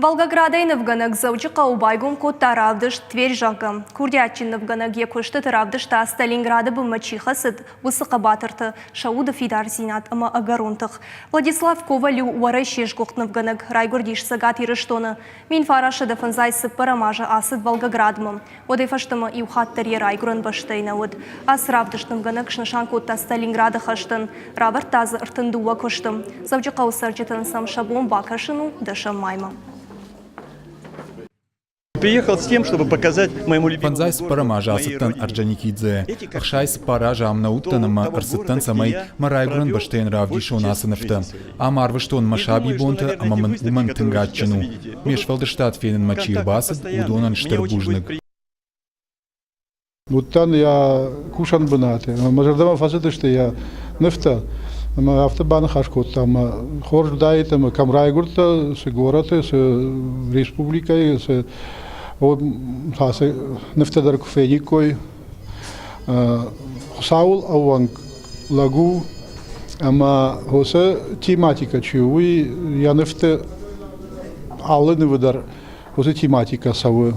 Волгоградӕй нывгӕнӕг Дзӕуджыхъӕуы байгом кодта равдыст «Тверь», зӕгъгӕ. Курдиатджын нывгӕнӕг йӕ куыстыты равдыста, Сталинграды бынмӕ чи хӕцыд, уыцы хъӕбатырты, сӕ уды фидардзинад ӕмӕ ӕгӕрон тых. Владислав Коваль у Уӕрӕсейы сгуыхт нывгӕнӕг, райгуырдис Цӕгат Ирыстоны. 1905 азы ацыд Волгоградмӕ. Уӕдӕй фӕстӕмӕ иу хатт дӕр йӕ райгуырӕн бӕстӕйы нӕ уыд. Ацы равдыст нывгӕнӕг снысан кодта Сталинграды хӕстӕн. Равӕрдта дзы 32 куысты. Дзӕуджыхъӕуы цӕрджытӕн сӕм сӕ бон бакӕсын у дӕсӕм маймӕ. Приехал с тем, чтобы показать моему любимому Фӕндзай цыппӕрӕм азы ацыдтӕн Орджоникидзе. 64 азы ам нӕ уыдтӕн ӕмӕ ӕрцыдтӕн, цӕмӕй мӕ райгуырӕн бӕстӕйӕн равдисон ацы нывтӕ. Ам арвыстон мӕ сабибонтӕ ӕмӕ мын уымӕн тынг адджын у. Ме сфӕлдыстад фенынмӕ чи ӕрбацыд, уыдонӕн стыр бузныг. Уыдтӕн йӕ кусӕн бынаты ӕмӕ мӕ зӕрдӕмӕ фӕцыдысты йӕ нывтӕ. Ӕмӕ афтӕ баныхас кодтам, ӕмӕ хорз уыдаид ӕмӕ кӕм райгуырдтӕ, цы горӕты, цы республикӕйы, цы ацы нывтӕ дӕр куы фениккой. Хуыцауыл ӕууӕнк лӕг у ӕмӕ уыцы тематикӕ чи у, уый йӕ нывты алы нывы дӕр уыцы тематикӕ цӕуы.